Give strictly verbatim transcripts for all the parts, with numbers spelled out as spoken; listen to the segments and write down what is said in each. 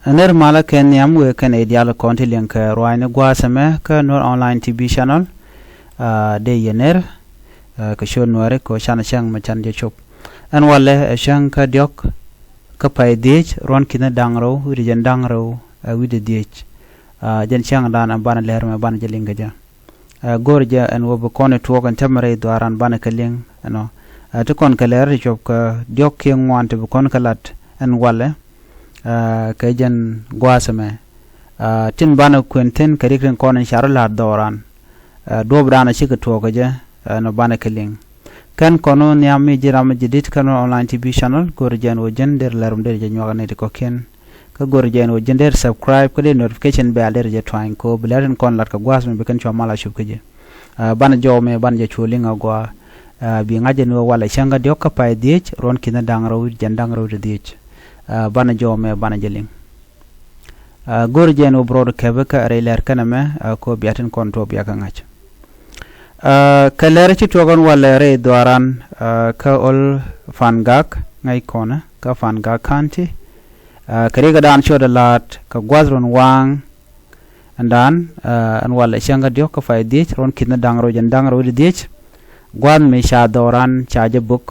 Ner malä kɛ nhiam wëë kɛnɛ diaal kɔn ti liŋ kɛ ruaacni gua̱a̱th ɛmɛ kä Nuer Online T V channel. Dee yɛ ner kɛ ciöt Nuääri kɛ ɣöö canɛ cäŋ mɛ can jɛ cop. Ɛn walɛ ɛ cäŋ kä diɔ̱k kä pay dhiec ruɔ̱n ki̱n da̱ŋ rɛw wi̱cdɛ jɛn da̱ŋ rɛw wi̱cdɛ dhiec. Jɛn cäŋdan ɛn banɛ lɛr mɛ banɛ jɛ liŋ kɛ jɛ. Go̱r jɛ ɛn ɣöö bi kɔn i̱ tuɔɔk ɛn tɛmɛ rɛy dhuaaran banɛ kɛ liŋ ɛnɔ. Ti kɔn kɛ lɛr ti cop kɛ diɔ̱k kiɛ ŋuan ti bi kɔn kɛ lat ɛn walɛ kɛ jɛn gua̱a̱th ɛmɛ. Tin banɛ kuën thi̱n kɛ rik tin kɔn in car la̱a̱t dhɔɔran. Duɔ̱ɔ̱pdan a cikɛ tuɔɔk kɛ jɛ ɛnɔ banɛ kɛ liŋ. Kɛn kɔn wä nhiam mi ji̱ ram mi ji̱ di̱t kä Nuer Online T V channel, go̱r jɛ ɛn ɣöö ji̱n der lɛr rum der jɛ nyuak ni ti kɔ̱kiɛn. Kä go̱r jɛ ɛn ɣöö ji̱n der subscribe kä dee notification bell der jɛ tuany kɛ ɣöö bi lɛr tin kɔn lat kɛ gua̱a̱th mi bi kɛn cua mal a cop kä ji̱. Banɛ jɔw mɛ banɛ jɛ cu liŋ a gɔaa. Bi ŋa̱c jɛ ni wä walɛ cäŋ kä diɔ̱k kä pay dhiec ruɔ̱n ki̱n da̱ŋ rɛw wi̱cdɛ jɛn da̱ŋ rɛw wi̱cdɛ dhiec. Banɛ jɔw mɛ banɛ jɛ liŋ. Go̱r jɛ ɛn wä bi rɔɔd kɛpɛ kä rɛy lɛr kɛnɛ mɛ kɛ ɣöö bia tin kɔn tuɔɔk bia kɛ ŋa̱c. Kɛ lɛr ci tuɔɔk ɛn walɛ rɛy dhuaaran kä Old Fangak ŋäc kɔnɛ kä Fangak County. Kɛ rikädan ciötdɛ la̱a̱t kɛ gua̱th run waaŋ. Ɛndan ɛn walɛ cäŋ kä diɔ̱k kä pay dhiec ruɔ̱n ki̱n da̱ŋ rɛw jɛn da̱ŋ rɛw wi̱cdɛ dhiec. Gua̱th mi ca dhɔran ca jɛ bök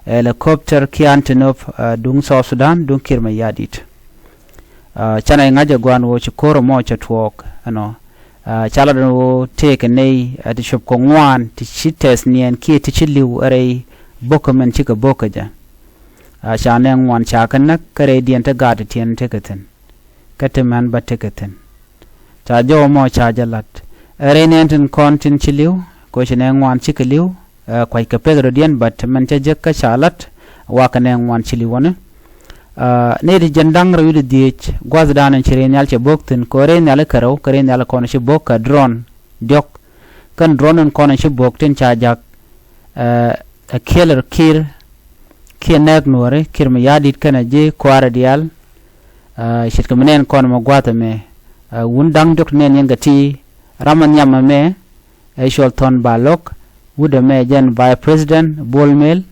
helicopter kiɛ Antonov duŋ South Sudan duŋ Kiir Mayardit. Canɛ ŋa̱c ɛ gua̱a̱n ɣöö ci ko̱r ɛmɔ cɛ tuɔɔk ɛnɔ. Ca lat ɛn ɣöö tëëkɛ nɛy ti cop kɛ ŋuan ti ci tɛth niɛn kiɛ ti ci li̱w ɛ rɛy bok kä min cikɛ bok kä jɛ. Ca nɛy ŋuan ca kɛ näk kä rɛydiɛn te gaat ti tiɛn tekɛ thi̱n. Kä ti män bä tekɛ thi̱n. Ca jɔw ɛmɔ ca jɛ lat ɛ rɛy nɛn tin kɔn tin ci li̱w kɛ ɣöö ci nɛy ŋuan cikɛ li̱w. Kua̱ckɛ pek rɔ̱diɛn bät mɛn cä jek kä ca lat wakɛ nɛy ŋuan ci li̱w wä ni. Nɛy ti jɛn da̱ŋ rɛw wi̱cdɛ dhiec gua̱thdan in ci rɛy nhial cɛ bo̱k thi̱n kɛ ɣöö rɛy nhial kɛ rɛw kɛ rɛy nhial kɔn ci bo̱k kɛ drone diɔ̱k. Kɛn drone in kɔn ci bo̱k tin ca ja̱k ɛ kiɛlɛ rɔ Kiir kiɛ nɛɛk Nuääri Kiir Mayardit kɛnɛ ji̱ kua̱rɛ diaal. Ce̱tkɛ mi nɛn kɔn mɛ gua̱a̱th ɛmɛ wun da̱ŋ diɔ̱k ti nɛn yɛn kɛ ti ram ɛ nhiam ɛmɛ. Ɛ cɔl Thɔn Balok wut ɛmɛ jɛn Vice President Bol Mel.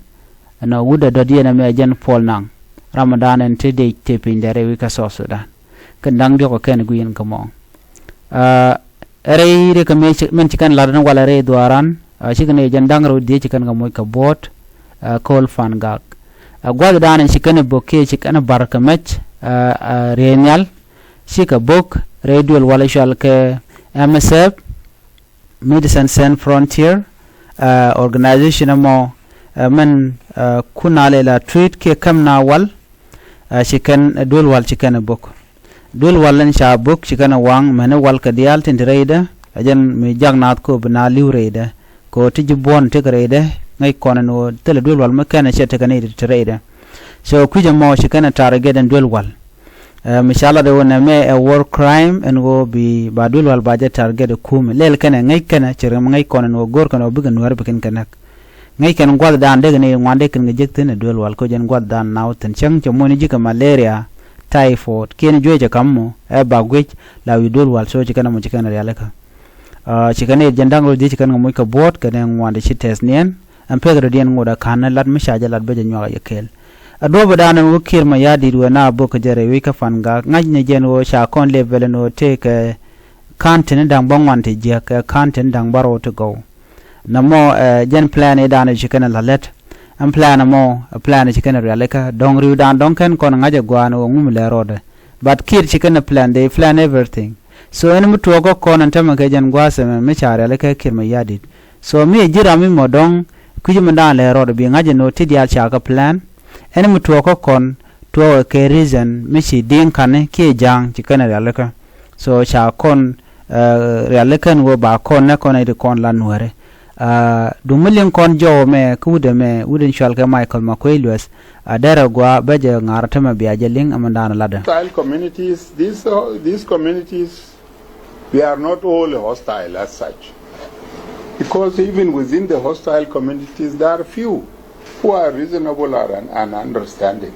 Ɛnɔ wut ɛ dɔ̱diɛn ɛmɛ jɛn Puɔl Naŋ ram ɛ da̱a̱n ɛn ti dec tëë piny dɛ rɛy wi̱c kä South Sudan. Kɛn da̱ŋ diɔ̱k ɛ kɛn gui̱i̱n kä mɔ. Ɛ rɛy rikɛ mɛ ci mɛn ci kɛn lat ni walɛ rɛy dhuaaran. Cikɛ ni jɛn da̱ŋ rɛw dhiec ci kɛn kɛ moc kɛ buɔ̱ɔ̱t kä Old Fangak. Gua̱thdan ci kɛn bo̱k kiɛ ci kɛn bar kɛ mɛc rɛy nhial. Cikɛ bo̱k rɛy duël wal cɔal kɛ M S F, Médecins Sans Frontières organization ɛmɔ mɛn kun a lɛ la treat kiɛ käm na wal. Ci kɛn duël wal ci kɛn bo̱k. Duël wal in ca bo̱k ci kɛn waŋ mɛn i̱ wal kɛ diaal tin te rɛydɛ. Ɛ jɛn mi jak naath kɛ ɣöö bi na li̱w rɛydɛ kɛ ɣöö ti ji̱ buɔ̱n tekɛ rɛydɛ. Ŋäc kɔn ɛn ɣöö thilɛ duël wal mi kɛn ɛ cɛ tekɛ nɛy ti te rɛydɛ. So kui̱c ɛmɔ ci kɛn ɛ target ɛn duël wal. Mi ca lat ɛ ɣöö nɛmɛ ɛ war crime ɛn ɣöö bi ba duël wal ba jɛ target ɛ kumɛ lɛl kɛn ɛ ŋäc kɛn ɛ ci rɛm ŋäc kɔn ɛn ɣöö go̱r kɛn ɛ ɣöö bikɛ Nuääri bi kɛn kɛ näk. Ŋäc kɛn gua̱thdan dek ni ŋuan dek kɛn kɛ jek thi̱n ɛ duël wal kä jɛn gua̱thdan naw thi̱n cäŋ cɛ muɔ̱ni ji̱ kɛ malaria, typhoid kiɛn juec ɛ ka̱m mɔ ɛ bak guic la wi̱i̱ duël wal. So ci kɛn ɛmɔ ci kɛn rialikä. Ci kɛn i̱ jɛn da̱ŋ rɛw dhiec ci kɛn kɛ moc kɛ buɔ̱ɔ̱t kɛn ɛ ŋuan ti ci tɛth niɛn. Ɛn pek rɔ̱diɛn ŋot ɛ ka̱n lat mi ca jɛ lat bä jɛ nyuak ɛ yɛ kɛɛl. Ɛ duɔ̱ɔ̱pdan ɛn wä Kiir Mayardit wee na bo̱k kɛ jɛ rɛy wi̱c kä Fangak ŋa̱c ni jɛn wee ca kɔn lep bɛl ɛn wee tëëkɛ ka̱n tini da̱ŋ bä ŋuan ti jiäk kɛ ka̱n tini da̱ŋ bä rɛw ti gɔw. Nɛmɔ ɛ jɛn plan i̱ da̱a̱n i̱ ci kɛn ɛ la̱t lät. Ɛn plan ɛmɔ ɛ plan i̱ ci kɛn ɛ rialikä dɔ̱ŋ ri̱wdan dɔ̱ŋ kɛn kɔn ŋa̱c ɛ gua̱a̱n ɣöö ŋum lɛ rɔɔdɛ. But Kiir ci kɛn ɛ plan, they plan everything. So ɛn mi tuɔɔk kä kɔn ɛn tämɛ kɛ jɛn gua̱a̱th ɛmɛ mi ca rialikä Kiir Mayardit. So mi ɛ ji̱ ram mi mɔ dɔ̱ŋ kui̱c mi da̱a̱n lɛ rɔɔdɛ bi ŋa̱c ɛ no̱o̱ ti diaal ca kɛ plan. Ɛn mi tuɔɔk kä kɔn tuɔɔk ɛ kɛ reason mi ci di̱i̱ŋ ka̱ni kiɛ ja̱a̱ŋ ci kɛn ɛ rialikä. So ca kɔn rial i̱ kɛn ɣöö ba kɔn nɛ kɔn ɛ ti kɔn la Nuääri. Duŋ mi liŋ kɔn jɔw mɛ kä wut ɛmɛ wut in cual kɛ Michael Makuei Lueth. A derɛ gua bɛ jɛ ŋa̱r tämɛ bia jɛ liŋ ɛmɛ da̱a̱n latdɛ. Hostile communities, these, uh, these communities, they are not all hostile as such. Because even within the hostile communities, there are few who are reasonable and, and understanding.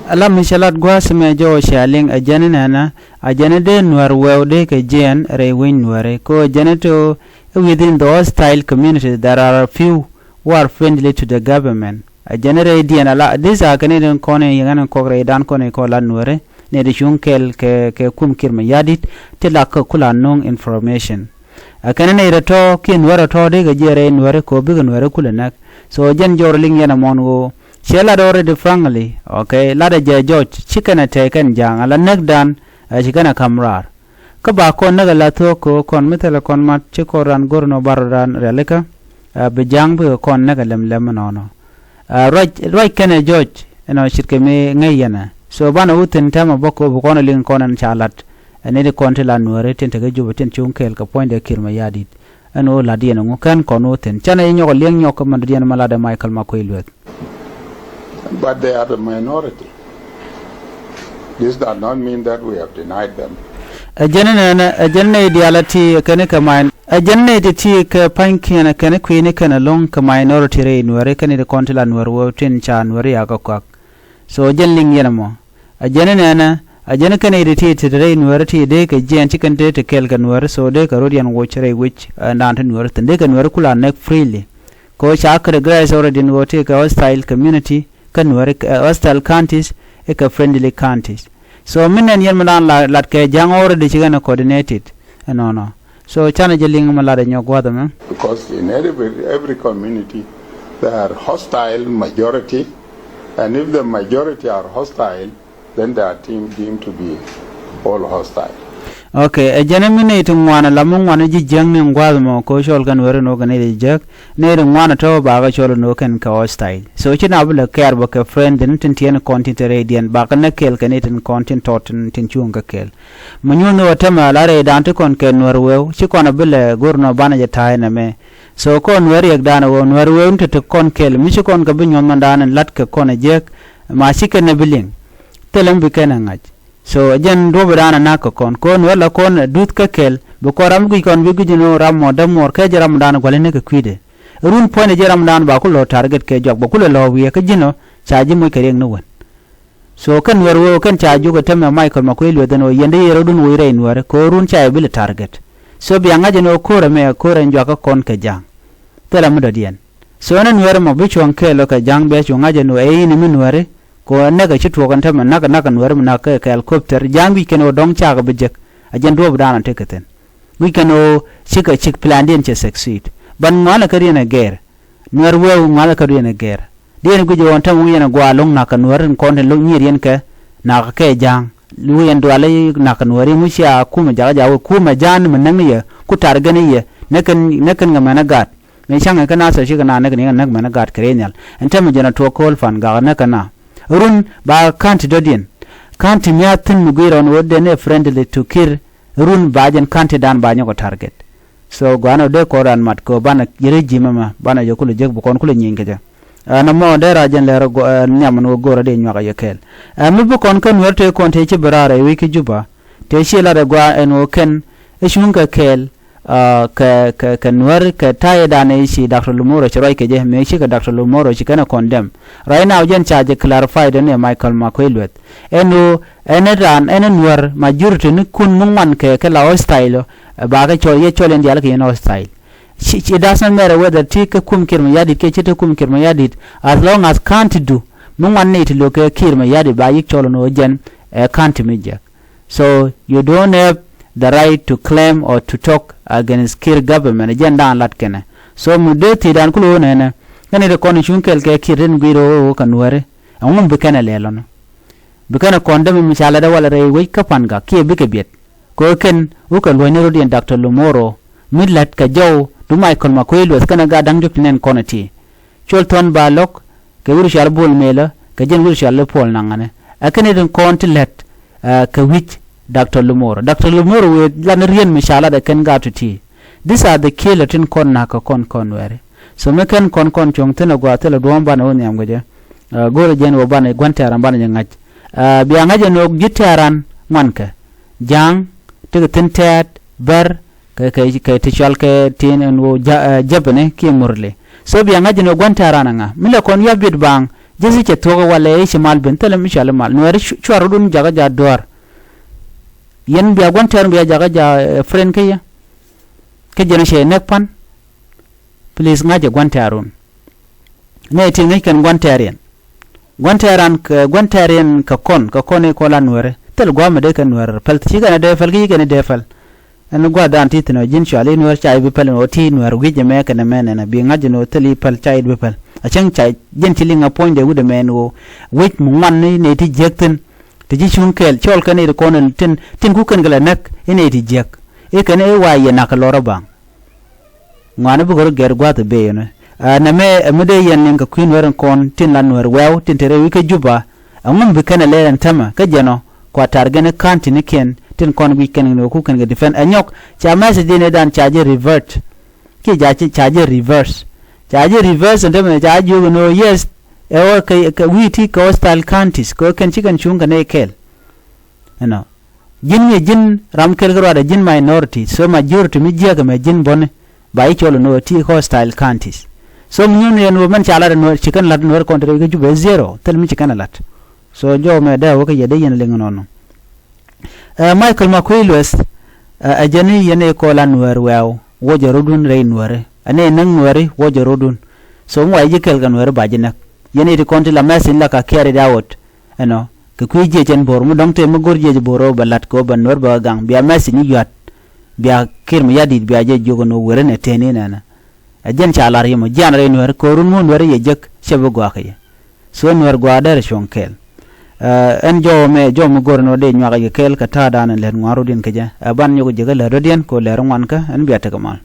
Ala mi cɛ lat gua̱a̱th mɛ jɔw cɛ a liŋ ɛ jɛn inɛnɛ a jɛn in dee Nuäär wɛw dee kɛ jiɛn rɛy wec Nuääri kɛ ɣöö jɛn in to within the hostile communities there are a few who are friendly to the government. A jɛn in rɛydiɛn ala these are kɛn in kɔn in yɛn in kɔk rɛydan kɔn in kɔn lat Nuääri. Nɛy ti cuŋ kɛɛl kɛ, kɛ kum Kiir Mayardit ti la kä kula nuŋ information. Ɛ kɛn nɛy rɛ tɔ̱ kiɛ nuäärɛ tɔ̱ dee kɛ jiɛɛr rɛy nuäärɛ kɛ ɣöö bikɛ nuäärɛ kulɛ näk. So jɛn jɔr liŋ yɛn ɛmɔn ɣöö ciɛ lat already frankly, okay, latdɛ jɛ George, ci kɛn ɛ tɛy kɛn ja̱a̱ŋ ala näkdan, ɛ ci kɛn ɛ ka̱m raar. Kä ba kɔn näk ala thuɔ̱k kɛ ɣöö kɔn mi thilɛ kɔn mat ci kɔn ran go̱r nɔ bar ran rialikä, ɛ bi ja̱a̱ŋ bikɛ kɔn näk ɛ lɛm lɛm ɛnɔnɔ. Ɛ ruac, ruac kɛnɛ George ɛnɔ ce̱tkɛ mi ŋäc yɛn ɛ. So banɛ wä thi̱n tɛmɛ bä kɛ ɣöö bi kɔn ɛ liŋ kɔn ɛn ca la̱t. Ɛ nɛy ti kɔn ti la nuääri tin te kä Jubɛ tin cuŋ kɛɛl kɛ puɔ̱nydɛ Kiir Mayardit. Ɛn ɣöö la̱tdiɛn ɛŋu kɛn kɔn wä thi̱n canɛ ji̱ nyɔk ɛ liɛŋ nyɔk kä mandiɛn ma latdɛ Michael Makuei Lueth. But they are the minority. This does not mean that we have denied them. Ɛ jɛn nɛnɛ, ɛ jɛn nɛy diaal ɛ ti kɛn kɛ min-, ɛ jɛn nɛy ti ti kɛ pa̱nykiɛn kɛn kui̱ni kɛn ɛlɔ̱ŋ kɛ minority rɛy nuääri kɛn ti kɔn ti la nuäär wä tin ca nuääri a kä kɔak. So ɛ jɛn liŋ yɛn ɛmɔ. Ɛ jɛn nɛnɛ, ɛ jɛn kɛn nɛy ti ti ti rɛy nuääri ti dee kɛ jiɛɛn ci kɛn ti ti kɛɛl kɛ nuääri, so dee kɛ rot yɛn woc rɛy wec, ɛ, naan ti nuääri thi̱n dee kɛ nuääri kula näk freely. Kɛ ɣöö ca kɛ recognize already ni ɣöö tëëkɛ hostile community kä nuääri, ɛ, hostile counties, ɛ kɛ friendly counties. So mi nɛn yɛn mi daan la, lat kɛ ja̱a̱ŋ already ci kɛn ɛ coordinated. Ɛnɔnɔ. So canɛ jɛ liŋ mi latdɛ nyɔk gua̱th ɛmɛ. Because in every, every community there are hostile majority, and if the majority are hostile, then they are deemed, deemed to be all hostile. Okay, ɛ jɛn mi nɛy ti ŋuan ala mi ŋuan ji̱ jiäkni gua̱a̱th mɔ kɛ ɣöö cɔl kɛn weri ni wä kɛ nɛy ti jiäk, nɛy ti ŋuan tɔ̱ bakɛ cɔl ni wä kɛn kɛ hostile. So ci na bi lɛ kɛɛr bä kɛ friend ni tin tiɛɛni kɔn tin te rɛydiɛn bakɛ nɛ kɛɛl kɛ nɛy tin kɔn tin tɔt tin, tin cuŋ kɛ kɛɛl. Mi nyuuth ni wä tämɛ ala rɛydan ti kɔn kɛ nuäär wëë ci kɔn a bi lɛ go̱r nɔ banɛ jɛ ta̱a̱ inɛ mɛ. So kɔn nuäär riɛkdan ɛ ɣöö nuäär wëë ni te te kɔn kɛɛl mi ci kɔn kɛ bi nyuɔ̱th mɛndan in la̱t kɛ kɔn ɛ jiäk. Ma ci kɛn ɛ bi liŋ. Thilɛ mi bi kɛn ɛ ŋa̱c. So ɛ jɛn duɔ̱ɔ̱pidan ɛ na̱k kɛ kɔn kɔn wä la kɔn ɛ duth kä kɛl bi kɔn ram guic kɔn bi guic ni ram mɔ dämuɔɔr kɛ jɛ ramdan gua̱l ni kɛ kui̱dɛ. Run puɔ̱nydɛ jɛ ramdan ba ku lɔ target kɛ juak ba ku lɔ lɔ wiɛ kä ji̱n ɔ ca ji̱ moc kɛ riɛk ni wän. So kɛn nuɛr wee kɛn ca juk ɛ tämɛ Michael Makuei Lueth ɛn ɣöö yɛn dee yɛ rɔ̱dun woc rɛy nuɛri kɛ ɣöö run ca yɛ bi lɛ target. So bia ŋa̱c ɛn ɣöö ko̱r ɛmɛ ko̱r ɛn juak kä kɔn kɛ ja̱a̱ŋ. Thilɛ mi dɔ̱diɛn. So ɛn nuɛri mɔ bi cuɔ̱ŋ kɛɛl ɔ kɛ ja̱ŋ bia cu ŋa̱c ɛn ɣöö ɛ yini mi nuɛri. Kɛ ɣöö näk ɛ ci tuɔɔk ɛn tämɛ näk näk ɛ nuɛri mi näk kɛ helicopter ja̱ŋ guic kɛn ɣöö dɔ̱ŋ cakɛ bi jek. A jɛn duɔ̱ɔ̱pdan ɔ tekɛ thi̱n. Guic kɛn ɣöö cikɛ cik plandiɛn cɛ succeed. Ban ŋualɛ kädiɛn ɛ gɛɛr. Nuɛr wee ŋualɛ kädiɛn ɛ gɛɛr. Diɛn guic ɣöö ɛn tämɛ wi̱i̱ ɛn ɛ gua̱a̱ lo̱ŋ na̱k kɛ nuɛri in kɔn tin lo̱ŋ nyier yɛn kɛ. Na̱k kɛ ja̱ŋ. Wi̱i̱ ɛn dualɛ na̱k kɛ nuɛri in wi̱i̱ cia kumɛ jakä ja̱ wee kumɛ ja̱ŋ mi näk ni yɛ ku tar gɛn ni yɛ. Näk kɛn, näk kɛn kɛ mɛn ɛ gaat. Min caŋ kɛ na thɔc cikɛ na näk ni kɛ näk mɛn ɛ gaat kɛ rɛy nhial. Ɛn täämɛ jɛn a tuɔɔk ko̱l pan gak näk kɛ na. Run ba ka̱n ti dɔ̱diɛn. Ka̱n ti mi a thi̱n mi gui̱i̱r ɣän ɣöö den ɛ friendly to Kiir. Run ba jɛn ka̱n ti dan ba nyɔk ɛ target. So gua̱a̱n ɔ dee kɔn ran mat kɛ ɣöö banɛ ji̱ rɛy ji̱ mɛmɛ banɛ jɛ kulɛ jek bi kɔn kulɛ nyieeny kɛ jɛ. Ɛn ɛmɔ dee ra jɛn lɛr ɛ nhiam ɛn ɣöö go̱o̱rä dee nyuak ɛ yɛ kɛɛl. Ɛ mi bi kɔn kä nuɛr tëë kɔn tëë ci bi raar ɛ wec kä Juba. Tëë ci lat ɛ gua̱a̱ ɛn ɣöö kɛn ɛ cuŋ kɛ kɛɛl. Kɛ, kɛ, kɛ nuɛr kɛ ta̱yɛ danɛ ci Doctor Lumoro ci ruac kɛ jɛ mëë cikɛ Doctor Lumoro ci kɛn ɛ condemn. Right now jɛn ca jɛ clarify dɛn ɛ Michael Makuei Lueth. Ɛn ɣöö ɛn ɛ raan ɛn ɛ nuɛr majority ni kun mi ŋuan kɛ kɛ la hostile ɔ. Ɛ bakɛ cɔl yɛ cɔl in diaal kɛ yɛn hostile. Ci, ci, it does not matter whether ti kɛ kum Kiir Mayardit kɛ ci te kum Kiir Mayardit. As long as ka̱n ti du mi ŋuan ni ti lo̱k kɛ Kiir Mayardit ba yik cɔl ɛn ɣöö jɛn ɛ ka̱n ti mi jiɛk. So you don't have the right to claim or to talk against Kiir government. Jɛn da̱a̱n lat kɛnɛ. So mi dee thi̱i̱dan kulɛ ɣöö nɛnɛ. Kɛn i̱ ti kɔn i̱ cuŋ kɛl kɛ Kiir tin gui̱i̱r ɣöö ɣöö kɛ nuɛri. Ɛŋu mi bi kɛn ɛ lɛl ɔnɔ. Bi kɛn ɛ kɔn dämi mi ca lat ɛ walɛ rɛy wec kä pan gak kiɛ bikɛ biɛt. Kɛ ɣöö kɛn wukɛ luɔ̱cni rot yɛn Doctor Lumoro. Mi la̱t kɛ jɔw du Michael Makuei Lueth kɛn ɛ gat da̱ŋ diɔ̱k ti nɛn kɔn ɛ ti. Col Thɔn Ba Lɔk, kɛ wi̱r cɔal Bol Melɔ, kɛ jɛn wi̱r cɔal i̱ Puɔl Naŋanɛ. Ɛ kɛn i̱ tin kɔn ti lät, ɛ, kɛ wi̱c Doctor Lumoro. Doctor Lumoro wëë lat ni rien mi ca lat ɛ kɛn gaat ti̱ti̱. These are the killer tin kɔn na̱k kɛ kɔn kɔn wɛɛri. So mi kɛn kɔn kɔn cuɔ̱ŋ thi̱n ɛ gua̱a̱th thilɛ duɔ̱ɔ̱m banɛ wä nhiam kɛ jɛ. Ɛ, go̱o̱rɛ jɛn wä banɛ gua̱n tɛ̈ran banɛ jɛ ŋa̱c. Ɛ, bia ŋa̱c ɛn ɣöö ji̱ tɛ̈ran ŋuankɛ. Ja̱a̱ŋ, tekɛ thi̱n tɛ̈t, bär, kɛ, kɛ, kɛ ti cɔal kɛ tin ɛn ɣöö ja-, ɛ, jäpɛni kiɛ murli. So bia ŋa̱c ɛn ɣöö gua̱n tɛ̈ran ɛ ŋa. Mi lɛ kɔn yua biet baaŋ, ji̱ thi̱ cɛ thuɔ̱k ɛ walɛ i̱ ci mal ben thilɛ mi cɔal i̱ mal. Nuɛɛri cu-, cuarɛ dun jakä ja̱ duäär. Yɛn bia gua̱n tɛ̈r bia jakä ja̱, ɛ, friend kä yɛ. Kä jɛn cɛ näk pan. Please ŋa̱c ɛ gua̱n tɛ̈run. Nɛ ti ŋäc kɛn gua̱n tɛ̈riɛn. Gua̱n tɛ̈ran kɛ, gua̱n tɛ̈riɛn kɛ kɔn, kɛ kɔn i̱ kɔn la nuɛɛri. Thil gua̱a̱mɛ dee kɛ Nuäär päl, ci kɛn a dee päl, ki ci kɛn a dee päl. Ɛn gua̱a̱th dan ti thi̱n ɔ ji̱n cɔal i̱ Nuäär ca i̱ bi päl ɛn ɣöö ti Nuäär wi̱c ɛmɛ kɛnɛ mɛn ɛn a bi ŋa̱c ɛn ɣöö thil i̱ päl ca i̱ bi päl. A cäŋ ca ji̱n ci liŋ a puɔ̱nydɛ wi̱cdɛ mɛn ɣöö wi̱c mi ŋuan i̱ nɛy ti jiäk thi̱n. Ti ci cuŋ kɛɛl cɔl kɛn i̱ ti kɔn tin tin ku kɛn kɛ lɛ näk i̱ nɛy ti jiäk. I̱ kɛn i̱ wa yɛ nak kɛ lɔr a baŋ. Ŋuani bikɛ rɔ gɛr gua̱a̱th ɛ bee yɛn ɛ nɛmɛ ɛ mi dee yɛn liŋ kɛ kui̱ Nuäär in kɔn tin la Nuäär wɛw tin te rɛy wi̱c kä Juba. Ɛŋu mi bi kɛn ɛ lɛɛl ɛn tämɛ kä jɛn ɔ kua tar gɛn i̱ ka̱n tinikiɛn tin kɔn guic kɛn ni wä ku kɛn kɛ defend ɛ nyɔk. Ca message in ɛ dan ca jɛ revert. Kiɛ ca ca jɛ reverse. Ca jɛ reverse ɛn tämɛ ca jiök ɛn ɣöö yes. Ɛ ɣöö kɛ wi̱i̱ ti kɛ hostile counties kɛ ɣöö kɛn ci kɛn cuŋ kɛ nɛy kɛɛl. Ɛnɔ ji̱n mi ji̱n ram kɛl kärɔadɛ ji̱n minority, so majority mi jiäk ɛmɛ ji̱n bäni. Ba i̱ cɔl ɛn ɣöö ti hostile counties. So mi nyuɔ̱n yɛn ɣöö mɛn ca lat ɛn ɣöö ci kɛn lat ɛn ɣöö kɔn te rɛy kä Juba ɛ zero, thil mi ci kɛn ɛ lat. So jɔw mɛ dee wä kä yɛ dee yɛn liŋ ɛn ɣöö nɔ. Ɛ Michael Makuei Lueth, ɛ jɛn i̱ yɛn i̱ kɔl a Nuäär wɛɛw wuɔcɛ rɔ̱dun rɛy Nuääri, ɛn i̱ näk Nuääri wuɔcɛ rɔ̱dun. So mi wa ji̱ kɛl kɛ Nuääri ba ji̱ näk. Yɛn i̱ ti kɔn ti la message la ka carried out. Ɛnɔ kɛ kui̱ jiɛc ɛn bo̱r mi dɔ̱ŋ tëë mi go̱r jiɛc bo̱r ɣöö bɛ la̱t kɛ ɣöö bɛ Nuäär bɛ ɣä gaŋ bia message ni yua̱t. Bia Kiir mi ya̱di̱t bia jɛ jiök ɛn ɣöö weri nɛ tëë ni nɛnɛ. Ɛ jɛn ca lar yɛ mɔ jian rɛy Nuääri kɛ ɣöö run ŋuɔ̱n Nuääri yɛ jek cɛ bi gɔaa kɛ yɛ. So Nuäär gɔaa derɛ cuɔ̱ŋ kɛɛl. Ɛn jɔw mɛ jɔw mi go̱r ɛn ɣöö dee nyuak yɛ kɛɛl kɛ ta̱a̱dan ɛn lɛt ŋuan rɔ̱diɛn kɛ jɛ ɛ ban nyɔk ji̱ kä lɛt rɔ̱diɛn kɛ ɣöö lɛt ŋuan kä ɛn bia tekɛ mal.